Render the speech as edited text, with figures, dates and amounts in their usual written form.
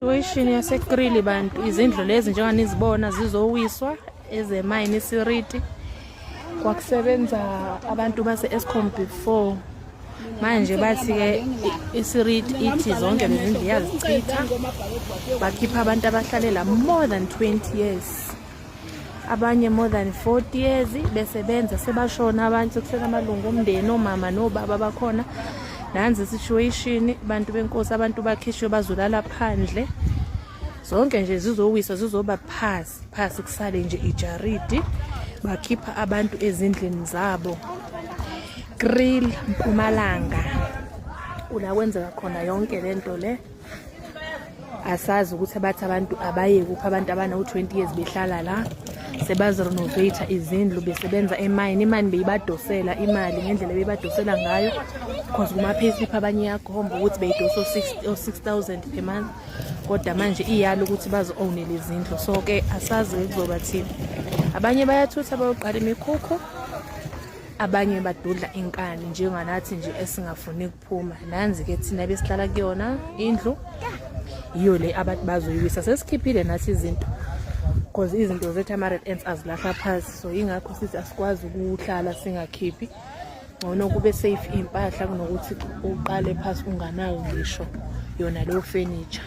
Situation yaseKrili bantu, izindlu lezi njengoba nizibona zizowiswa ezemayini iSiriti. Kwakusebenza abantu base-Eskom before, manje bathi-ke iSiriti ithi zonke lezindlu iyazichitha, bakhipha abantu abahlalela more than 20 years, abanye more than 40 years besebenza, sebashona abantu, sekusele amalungu omndeni, omama nobaba bakhona. Nansi situation, bantu benkosi, abantu bakhishwe bazolala phandle. Zonke nje zizowiswa, zizoba phasi phasi, kusale nje ijaridi. Bakhipha abantu ezindlini zabo. Kriel, Mpumalanga, ula kwenzeka khona yonke lento le. Asazi ukuthi abathi abantu abaye kuphi, abantu abanawo-20 years behlala la, sebazirenovate izindlu, besebenza emayini. Imali beyibadosela imali ngendlela beyibadosela ngayo, because kuma-payslip abanye iyakhomba ukuthi beyidosa o-6,000 per month, kodwa manje iyalo ukuthi bazi-ownele izindlu. So-ke asazi-ke kuzoba thini. Abanye bayathutha bayoqala imikhukhu, abanye badudla inkani njenganathi nje esingafuni kuphuma. Nanzi-ke thina besihlala kuyona indlu, yiyo le abantu bazoyiwisa. Sesikhiphile nathi izinto, because izinto zethu ama-red ants azilahla phasi, so yingakho sithi asikwazi ukuhlala singakhiphi. Ngcono kube safe iy'mpahla kunokuthi uqale phasi unganayo ngisho yona leyo furniture.